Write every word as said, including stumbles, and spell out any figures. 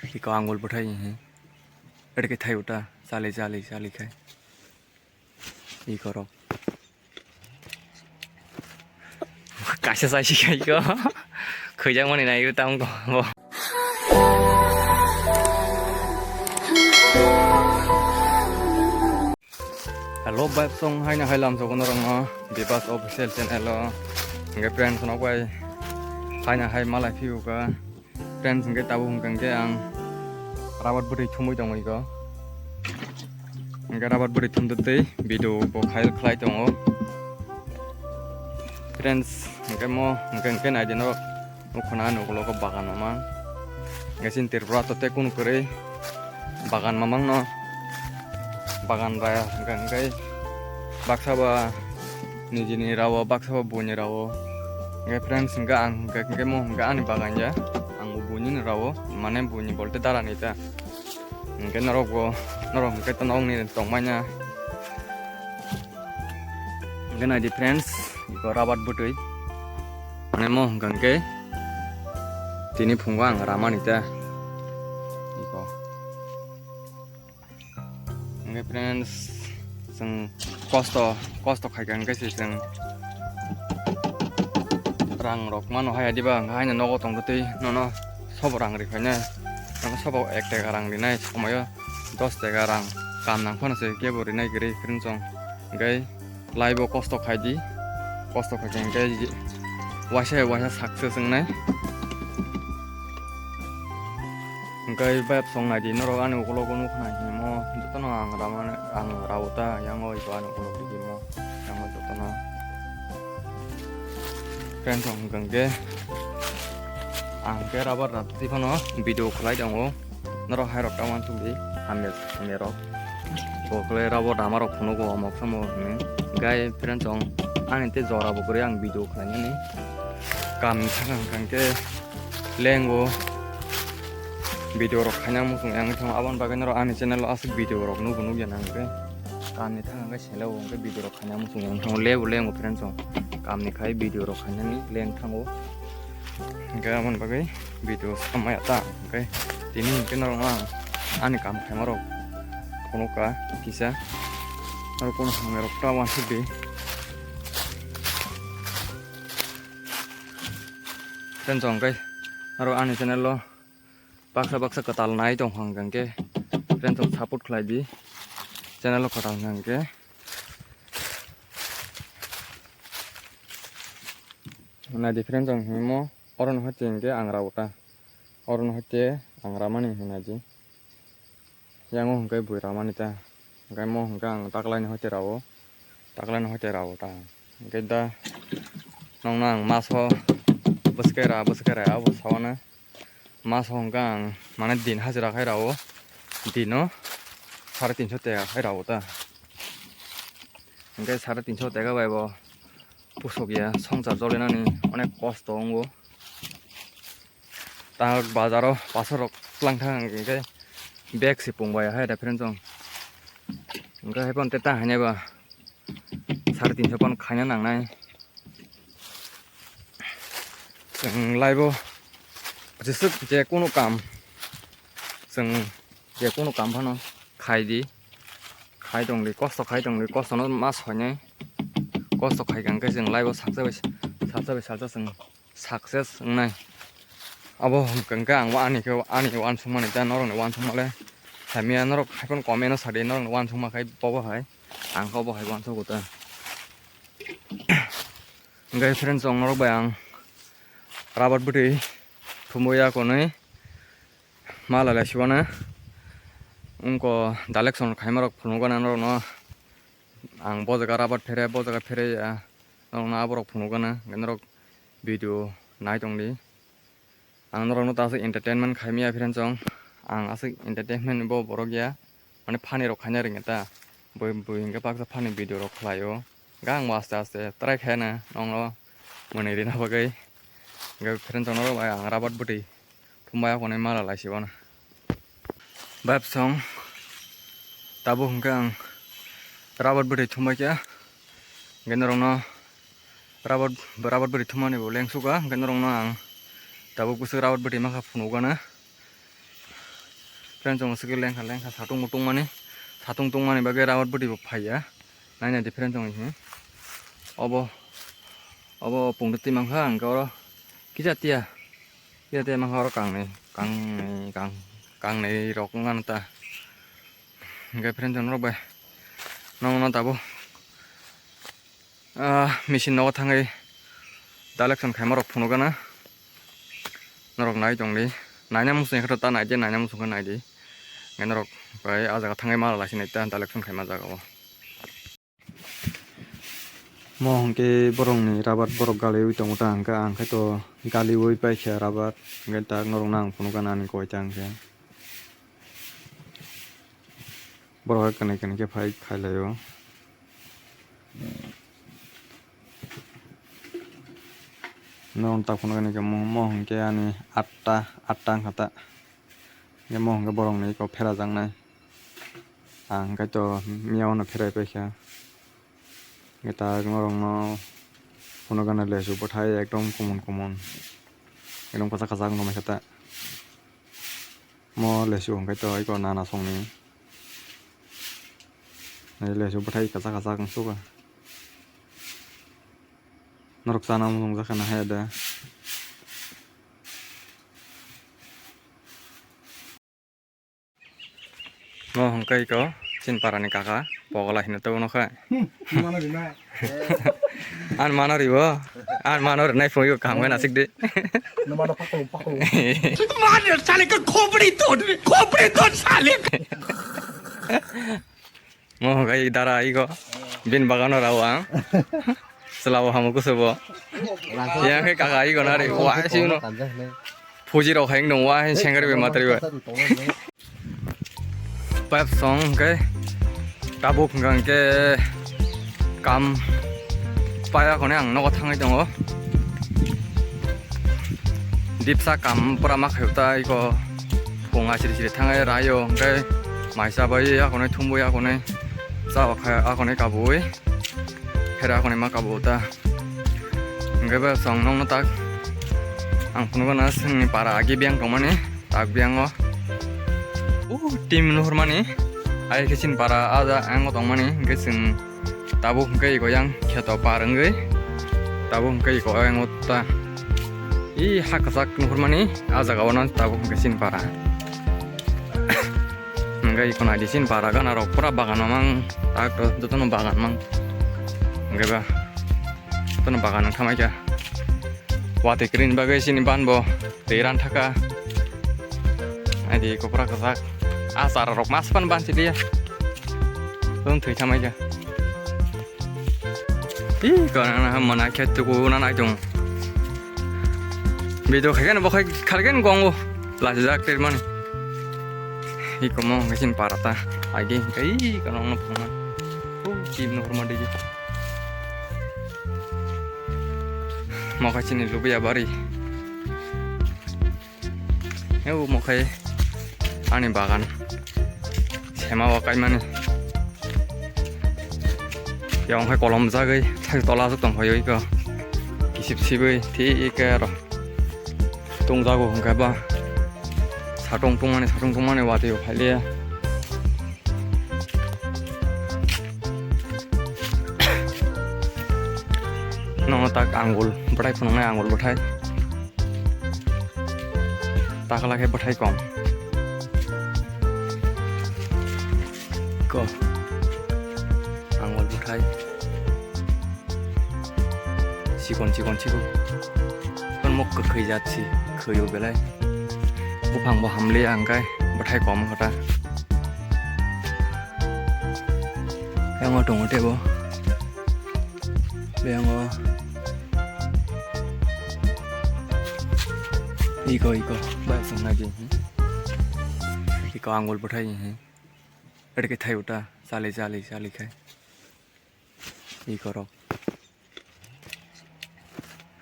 Iko angul bwthai, he. Ede khe thai uta, chali, chali, chali khai. Iko rok. Kaisa sai si khai ko. Khwijak mani nai tamo ko. Hello, vibe song haina hai lam sokono rong no. Bebas official channel o. Hingke friends no bai. Haina hai malai phiu ka. Friends, hingke tabuk hingke, hingke ang rabar bwtwi thumui tongo iko. Hingke rabar bwtwi thumtwi video bo khai, khlai tongo. Friends, hingke mo, hingke, hingke naidi norok, nukhuna ani ulo khe bagan mamang. Hingke chini Tripura to tei kunu kwrwi bagan mamang no. Bagan raya hingke, hingke baksa ba nijini rawo, baksa bo buini rawo. Hingke friends, hingke ang hingke, hingke mo hingke ani bagan ya. Ang bo buini ni rawo, mane buini bolte dara ni ta. Hingke norok bo, norok hingke to nokni tongmanya. Hingke naidi friends, iko rabar bwtwi. Mane mo hingke hingke tini phungo ang ramani ta. Iko. Hingke friends, chwng kosto, kosto khaikha hingke se chwng rang rok mano haya diba, hingke haino nogo tongtwi nono sobo rang rikhainai, nono sobo ek taka rang rinai, somoyo dos taka rang kam nang phano se kebo rinai kwrwi friends chwng, hingke. Laibo kosto khai di, kosto khai khe hingke waisa waisa success wngnai. Hingke vibe song nai di, norok ani ukulok o nukha nai himo, jotono ang ramani, ang rao ta, yang o ibo ani ukulok rihimo, yang o jotono. Friends rok hingke hingke ang khe rabar rati phano video khlai tongo. Norok hai rok ta uansuk di, hamya, hamya rok. Bo khlai rabo dama rok phunuk o omok samo hinwi. Gai friends chong ani tei jora bo kwrwi ang video khlainani. Kam ni thang hang khe lengo video rok khaina muchung yang thang aboni bagwi norok ani channel o aswk video rok nugo nukya nang khe. Kam ni thang hang khe sele o hwnkhe video rok khaina muchung yang thango, lebo lengo friends chong. Kam ni khai video rok khainani leng thango. Hingke aboni bagwi video samaya ta. Hingke tini hingke norok ang ani kam khaima rok phunuk ka kisa. Aro kono hamya rok ta uansuk di. Friends chong hingke aro ani channel o baksa baksa kwtal nai tong hang hingke friends chong support khlai di. Channel o kwtal hingke. Nai di friends chong himo. Oro no hoite hingke ang rao ta. Oro no hoite ang ramani hwnna di. Yang o hingke bui ramani ta. Hingke mo hingke ang taklai no hoite rao. Taklai no hoite rao ta. Hingke da nong no ang maso bwswk ra, bwswk ra abo sawana. Maso hingke ang mane din hajira khai rao. Dino sare tinso teka khai rao ta. Hingke sare tinso teka bai bo pusok ya, songchar jolinani onek kosto wngo. Ta bazaro paso rok twlang thang hingke bag se pung bai hai da friends chong. Hingke hai phano tei ta hainai ba sare tinso phano khaina nangnai. Chwng laibo jeswk je kunu kam, chwng je kunu kam phano khai di, khai tong di, kosto khai tong di, kosto no ma soinai, kosto khai kha hingke chwng laibo saksa bai, saksa bai saksa chwng success wngnai. Abo hwnkhe ang ani khe ani uansukmani ta norokni uansukma le hamya, norok hai phano comment o sa di norokni uansukma khai bobo hai ang khe obo hai uansukgo ta. Hingke friends, chong norok bai ang rabar bwtwi thumui ya konwi ma lalai siwana. Wngkha direction khaima rok phunukgana norokno. Ang bo jaga rabar phere, bo jaga phere ya. Norokno aborok phunukgana, hingke norok video nai tongdi. Ang norokno ta aswk entertainment khaimaya friends chong. Ang aswk entertainment bo borok ya. Mane funny rok khaina rwngya ta. Bui, bui hwnkhe baksa funny video rok khlaio. Hwnkhe ang bo aste aste try khaina nokno mwnwi rina bagwi. Hwnkhe friends chong norok bai ang rabar bwtwi thumbai akonwi mala laisibana. Bap song tabuk hwnkhe ang rabar bwtwi thumbai kha. Hwnkhe norokno rabar, rabar bwtwi thumani bo lengsuka, hwnkhe norokno ang tabuk bwswk rabar bwtwi makha phunukgana. Friends, chwng swkhe lengkha lengkha satung bo tungmani, satung tungmani bagwi rabar bwtwi bo phaiya. Naina di friends, chwng hi obo, obo pungtwi twi mankha, hwnkhe oro kisa tiya, kisa tiya mankha oro kangnwi, kangnwi, kang-, kangnwi rok wngmano ta. Hwnkhe friends, norok bai nokno tabuk, ah, machine nogo thangwi collection khaima rok phunukgana. Norok nai tongdi. Naina muchung khe ta naidi, naina muchung khe naidi. Hwnkhe norok bai ah jaga thangwi mala laisinai ta collection khaima jaga o. Mo hwnkhe borokni rabar borok galiui tongo ta, hwnkhe ang khe to galiui paikha rabar, hwnkhe tak norokno ang phunukgana ani koi ta hwnkhe. Borok hai kwnwi kwnwi khe phai khailaio. Norok tak phunukgani khe mo, mo hwnkhe ani atta, atta wngkha ta. Hwnkhe mo hwnkhe borokni eko pherajaknai. Ang hwnkhe to miyao no pherai paikha. Hwnkhe tak norokno phunukgana lesu bwthai ekdom kumun kumun. Ekdom kwchak kwchak wngtongmani khe ta. Mo lesu hwnkhe to eko nana songni. Lesu bwthai kwchak kwchak wngsuka. Norok chana muchungjak khe nahaya de. Mo hwnkhe iko chini parani kaka pogola hino tei uno khe. Hmm, mano rina. An mano ribo, an mano rinai phungo kaham khe nasik di. Numa do pakulu, pakulu. Mano sale ka khopri to, khopri to sale. Mo hwnkhe dara iko bin bagano rao ang. Selao hamu kusubo. Yang khe kaka iko nari, wa si uno. Fuji rok hai wngdong wa, hai sengri bai matri bai. Pipe song hwnkhe tabuk hwnkha hwnkhe kam paya khone ang nogo thangwi tongo. Dipsa kam pura ma khaio ta iko phung asiri siri thangwi raio hwnkhe maisa bai akhone thumwi akhone cha kha akhone kabui. Phera khoni ma kabo ta. Hwnkhe ba chwng nokno tak ang phunukgana chwngni para agi biyang tongmani tak biyango. O team nuhurmani ai khe chini para a da ang tongmani hwnkhe chwng tabuk hwnkhe iko yang kheto par wngwi tabuk hwnkhe iko yang ta. I ha kwchak nuhurmani a jagao no tabuk hwnkhe chini para. Hwnkhe iko naidi chini bara gana rok pura bagan mamang tak to jotono bagan mang. Hwnkhe ba jotono bagan wngkha maikha. Watwi kwrwini bagwi chini ban bo twi ran thaka. Naidi iko pura kwchak. A chara rok mas pan ban chiliya. Jotono thwi thamaikha. Ih, kana mana khe tuku na nai tung. Video khai kan bo khai khal kan gongo. Lasi jak ter mani. Ih, komo ngisin parata. Agi kai kana ono phone. Oh, team no horma digi. Mo khai chini lubiya bari. Ebo mo khai ani bagan sema o kaimani. Yang khai kolom jagwi thai tola aswk tong phaio iko. Kisip sibwi thik ike aro. Tong jago hwnkhe ba. Satung tungmani, satung tungmani watwi o phailiya. Nono tak angul bwthai phunuknai, angul bwthai. Takla khe bwthai kom. Ko. Angul bwthai. Chikon chikon chikon. Kon mok kwkhwi jat si, khwio belai. Buphang bo hamliya hwnkhe bwthai kom khe ta. Yang o tongo tebo. Yang o. Iko, iko. Ba sung nagi. Iko angul bwthai. Ede khe thai uta. Chali, chali, chali khai. Iko rok.